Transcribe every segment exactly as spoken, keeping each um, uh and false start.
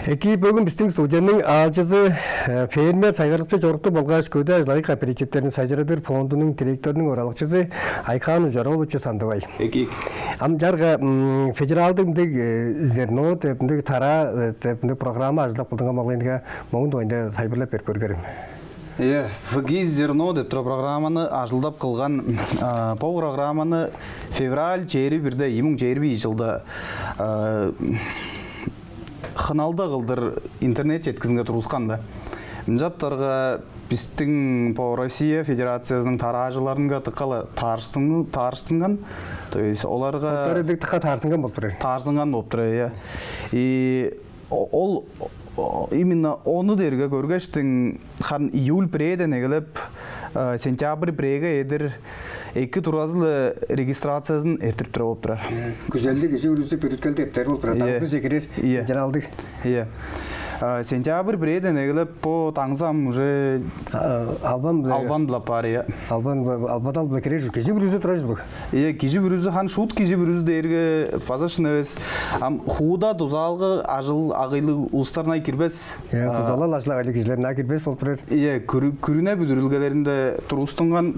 Эки, бөгүн бистиң студияның аалчызы, э, фермер, сайгарлыкчы чорукту болгаш көдээ ажыл-агый кооперативтерин сайзырадыр фондунуң директорунуң оралакчызы Айхаан Ужар-оолович Сандыбай. Эки. Ам чарга, м, федералдык мындыг, э, «Зерно» деп мындыг тараа, э, деп мындыг программа ажылдап кылдынган болгайнга, мооң дугайында тайылбырлап берип көрүңерем. Э, ФГИС «Зерно» деп тура программаны ажылдап кылган, а, бо программаны февраль чээрби бирде, ийи муң чээрби ийи чылда, а, хыналда кылдыр интернет четкизинге тургускан-даа. Ынчаптарга бистиң бо Россия Федерациязының тараажыларынга дыка-ла таарыштын-, таарыштынган. То есть оларга Боттары дыка таарыштынган болуп турар. Таарыштынган болуп турар, э. И о-, ол, о, именно ону дээрге көргештиң, харын июль бирээден эгелеп, э, сентябрь бирээге чедир эки туразы-ла регистрациязын эрттирип турар болуп турар. Күзелдиг кижи бүрүзү бүрүткелди эртер болуп турар. Ийе. Даңзыже кирер. Ийе. Федералдыг. Ийе. Э, сентябрь бирээден эгелеп бо даңзы ам уже, а, албан-биле. Албан-биле апаар, ийе. Албан, албадал-биле кирер. Кижи бүрүзү турар ужурлуг. Ийе, кижи бүрүзү, харын шуут кижи бүрүзү дээрге база шын эвес. Ам хууда дузаалга ажыл-агыйлыг улустар ынай кирбес. Э, а, дузалал ажыл-агыйлыг кижилер ынай кирбес болуп турар. Ийе, күрү-, күрүне бүдүрүлгелеринде тургустунган.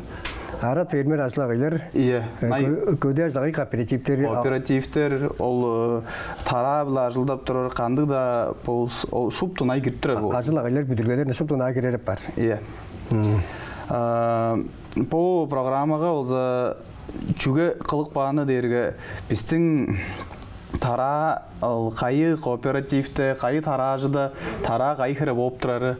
Арат фермер ажыл-агыйлар. Ийе, э, ынай кө-, көдээ ажыл-агый кооперативтери, а- Кооперативтер, ол, э, тараа-биле ажылдап турар, кандыг-даа болза, ол шупту ынай кирип турар бо. Ажыл-агыйлар бүдүрүлгелерине шупту ынай кирер апаар. Ийе. Мм. А, бо программага болза чүге кылып кааны дээрге, бистиң тараа, ол кайы кооперативте, кайы тараажыда тараа кайы хире бооп турары,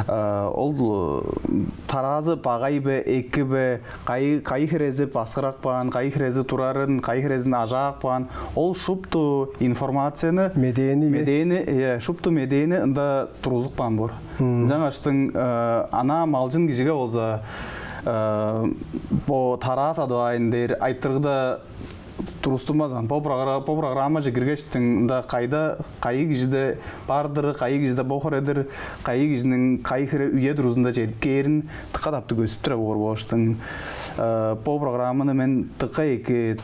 э, ол, э, тараазы багай бе, эки бе, кайы, кайы хирези баскырак баан, кайы хирези турарын, кайы хирезин ажаак баан, ол шупту информацияны, медээни, э, медээни, э, шупту медээни ында тургузуп каан боор. Мм. Ынчангаштың, э, анаа малчын кижиге болза, э, бо тараа садып аайын дээр айтырыгда тургустунмас аан. Бо програ-, бо программаже киргештиң, ында кайда, кайы кижиде бар-дыр, кайы кижиде бо хире-дир, кайы кижиниң кайы хире үе дургузунда чедип кээрин дыка таптыг көстүп турар боор болгаштың. Э, бо программаны мен дыка эки,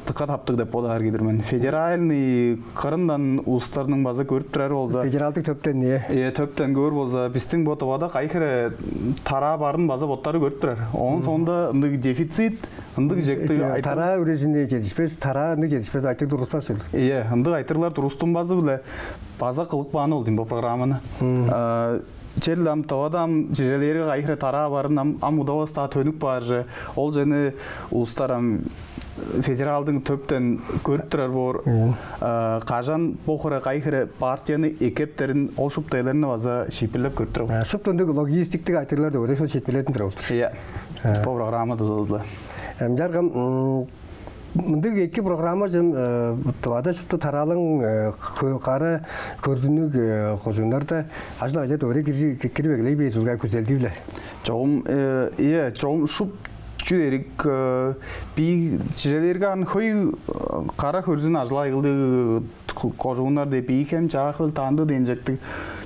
дыка таптыг деп бодаар кижи-дир мен. Федеральный кырындан улустарның база көрүп турары болза, федералдыг төптен, э. Э, төптен көөр болза, бистиң бо Тывада кайы хире тараа барын база боттары көрүп турар. Оон соонда ындыг дефицит, ындыг чектиг, э, айтыр-, тараа үрезинче четпес, тараа ындыг четпес, айтырыг тургуспас ол. Ийе, ындыг айтырыглар тургустунмазы-биле база кылып кааны ол дейм бо программаны. Мм. А, черле ам Тывада ам чижээлээрге кайы хире тараа барын ам, ам удавас-даа төнүп баар же. Ол чени улустар ам федералдың төптен көрүп турар боор. Мм. А, кажан бо хире, кайы хире партияны эккептерин, ол шупту черлерни база шиитпирлеп көрүп турар боор. А, шупту ындыг логистиктиг айтырыглар-даа өрес четпиледип турар болур. Ийе. А. Бо программа дузазы-ла. Ынчаарга, м, мындыг эки программа чүве, э, Тывада шупту тараалаң, э, хө-, кара хөрзүннүг, э, кожууннарда ажыл-агыйлар дөгере киржи-, кирип эгелей бээр ужурлуг күзелдиг-ле. Чогум, э, ийе, чогум шуп чү дээрик, э, бии чижээлээрге ам хөй, э, кара хөрзүн ажыл-агыйлыг ко-, кожууннар деп, Бии-Хем, Чаа-Хөл, Таңды дээн чектиг.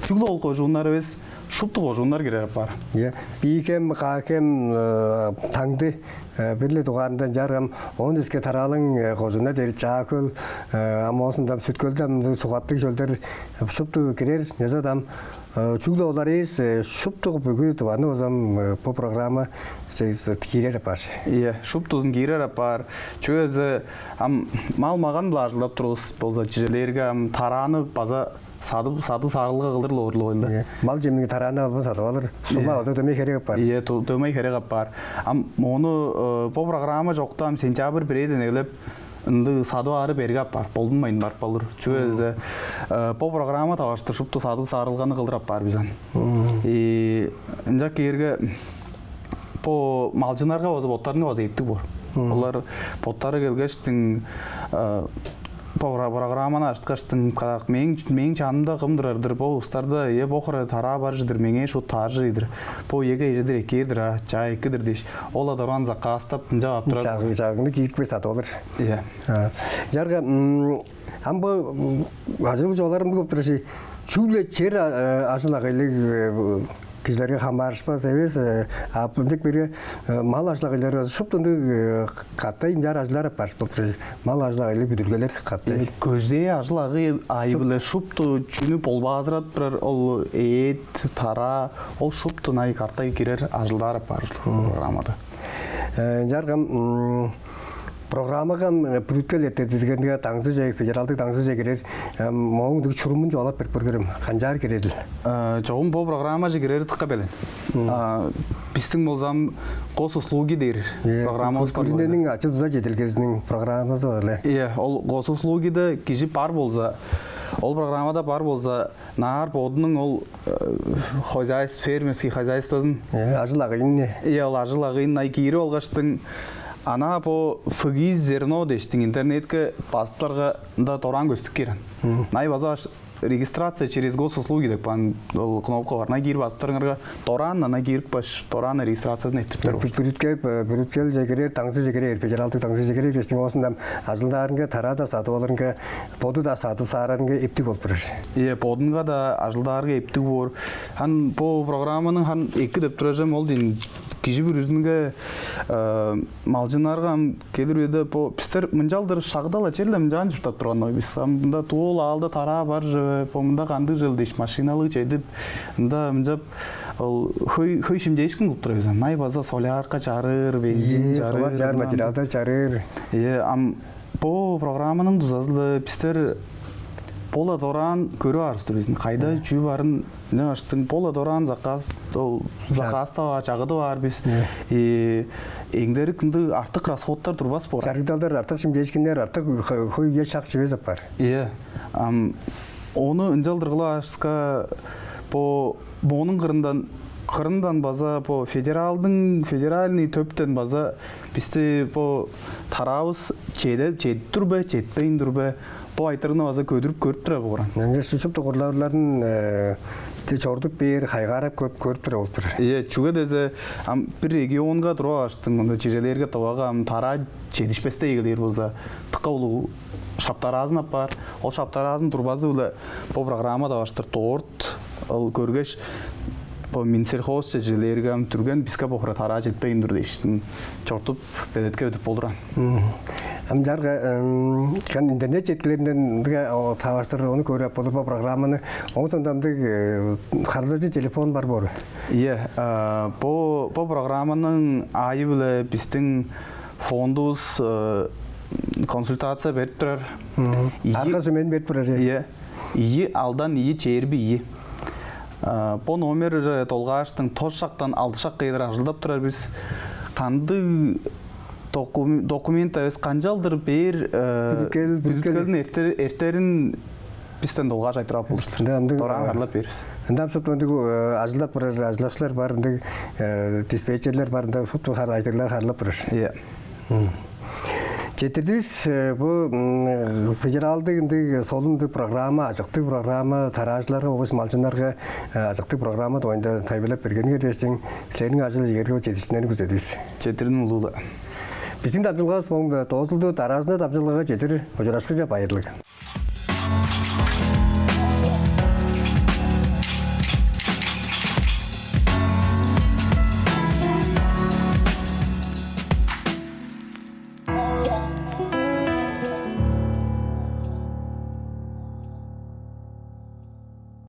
Чүгле ол кожууннар эвес, шупту кожууннар кирер апаар. Ийе. Бии-Хем, Каа-Хем, э, Таңды, э, бир-ле дугаарында, ынчаарга ам оон өске тараалаң, э, кожууннар дээрге Чаа-Хөл, э, ам оозунда ам Сүт-Хөлдө ам суггаттыг шөлдер, э, шупту кирер, ынчалза-даа ам, э, чүгле олар эвес, э, шупту бүгү Тываны база ам, э, бо программа, э, киирер апаар. Ийе, шуптузун киирер апаар. Чүге дизе ам мал-маган-биле ажылдап турувус болза, чижээлээрге ам тарааны база садып, садыг-саарылга кылдыр-ла боор-ла ол-ла. Ийе. Мал чемниг тарааны албан садып алыр. Сума, ийе, база дөмей херек апаар. Ийе, ту-, дөмей херек апаар. Ам мону, э, бо программа чокта ам сентябрь бирээден эгелеп ындыг садып аары берге апаар. Болдунмайн барып болур. Чүге дизе, э, бо программа таварыштыр шупту садыг-саарылганы кылдыр апаар бис аан. Мгм. И ынчап кээрге бо малчыннарга база, боттарынга база эптиг боор. Мгм. Олар боттары келгештиң, э, бо програ-, программаны ажыткаштың, кадак, мээң, мээң чанымда кым турар-дыр, бо улустарда, э, бо хире тараа бар чыдыр, меңээ шуут тааржыр ийдир. Бо үеге эжедир эккээр-дир аа, чаа, эки-дир дээш, ол-ла дораан заказтап, ынчап ап турар. Чагыг-, чагыгны киирип бээр садып алыр. Ийе. А, чарга, м, ам бо, м, ажыы-биле чугаалаарымга болуп турар чүве, чүгле чер, а, э, ажыл-агыйлыг, э, кижилерге хамаарышпас эвес, э, а ындыг бирге, э, мал ажыл-агыйлары шупту ындыг, э, катай ынчаар ажылдаар апаар болуп тур. Мал ажыл-агыйлыг бүдүрүлгелер катай. Э, көзээ ажыл-агый аайы-биле шупту чүнү болбаадырап турар, ол эът, тараа, ол шупту ынай катай кирер, ажылдаар апаар программада. Э, ынчаарга, м, программага, м, бүрүткел эртер дегенде даңзыже, федералдыг даңзыже кирер, м, мооң ындыг чурумун чугаалап берип көрүңерем. Канчаар кирерил? Э, чогум бо программаже кирери дыка белен. А, бистиң болза ам госуслуги дээр программабыс бар. Күрүнениң ачы-дуза чедиргезиниң программазы бар эле. Ийе, ол госуслугиде кижи бар болза, ол программада бар болза, наар бодунуң ол, э, хозяйств-, фермерский хозяйствозун, э, ажыл-агыйын, э, ийе, ол ажыл-агыйын ай киирип алгаштың, ана бо ФГИС зерно дээштиң интернетке базыптарга, ында дораан көстүп кээр аан. Най база аш-, регистрация через госуслуги деп каан ол кнопка бар. Ынай киир базыптарыңарга, дораан ынай киирип кааш, дораан регистрациязын эрттириптер. Бү-, бүрүткел, э, бүрүткелче кирер, даңзыже кирер, федералдыг даңзыже кирер дээштиң, оозундан ажылдаарынга, тараа-даа садып алырынга, боду-даа садып саарарынга эптиг болуп турар. Ийе, бодунга-даа, ажылдаарга эптиг боор. Хан бо программаның хан эки деп турар чүвем ол дийин, кижи бүрүзүнге, э, малчыннарга ам келир үеде бо бистер мынчалдыр шагда-ла черле мынчаан чурттап турган-дыр бис. Ам мында туул аалда тараа бар чүве, бо мында кандыг чыл дээш машиналыг чедип, мында мынчап ол хөй, хөй шимчээшкин кылып турар бис. Ынай база солярка чарыыр, бензин чарыыр, солар чаар, материалдар чарыыр. Ийе, ам бо программаның дузазы-ла бистер бо-ла дораан көрүп аар-дыр бис. Кайда чүү барын, ынчангаштың бо-ла дораан заказ, ол заказ-даа баар, чагыдып аар бис. Э, эңдерик ындыг артык расходтар турбас боор. Чарыгдалдар, артык шимчээшкиннер, артык хө-, хөй үе шак чивес апаар. Ийе. Ам ону ынчалдыр кылып аарывыска, бо, бо мооң кырындан, кырындан база бо федералдың, федеральный төптен база бисти бо тараавыс чеде-, чедип тур бе, четпейн тур бе, бо айтырыгны база көдүрүп көрүп турар боор аан. Ынчаш шупту курларларын, э, те чорудуп бээр, хайгаарап көрүп, көрүп турар болуп турар. Ийе, чүге дизе ам бир регионга туруп алгаштың, мында чижээлээрге Тывага ам тараа чедишпестей эгелээр болза, дыка улуг шаптараазын апаар. Ол шаптараазын турбазы-биле бо программа таварыштыр дорт ол көргеш, бо Минсельхозче чижээлээрге ам дүрген биске бо хире тараа четпейн тур дээштиң, чортуп, белеткеп үдүп болур аан. Мгм. Ам чарга, ам, кан интернет четкилеринден дыка, о, таварыштыр ону көрүп болур бо программаны. Оон соонда ындыг, э, харылзажы телефон бар боор. Ийе, а, бо, бо программаның аайы-биле бистиң фондувус, э, консультация берип турар. Мгм. Ийи. Арга-сүмени берип турар, э. Ийе. Ийи алдан ийи чээрби ийи. А, бо номер, э, долгааштың тос шактан алды шакка чедир ажылдап турар бис. Кандыг докумен-, документ эвес, канчалдыр бээр, э, бүдүткел, бүдүткел. Бүдүткелин эртер-, эртерин бистен долгааш айтырып ап болур силер. Ында ындыг, дораан, э, харыылап бээр бис. Ында ам шупту ындыг, э, ажылдап турар ажылдакчылар бар, ындыг, э, диспетчерлер бар, ында шупту хар-, айтырыглар харыылап турар. Ийе. Мгм. Четтирдивис, э, бо, м, федералдыг ындыг солун ындыг программа, ажыктыг программа, тараажыларга болгаш малчыннарга, э, ажыктыг программа дугайында тайылбырлап бергениңер дээштиң, силерниң ажыл-ижиңерге чедиишкиннерни күзедивис. Четтирдим улуу-ла. Бистиң дамчыдылгавыс мооң-биле доозулду. Дараазында дамчыдылгага чедир ужурашкыже, байырлыг.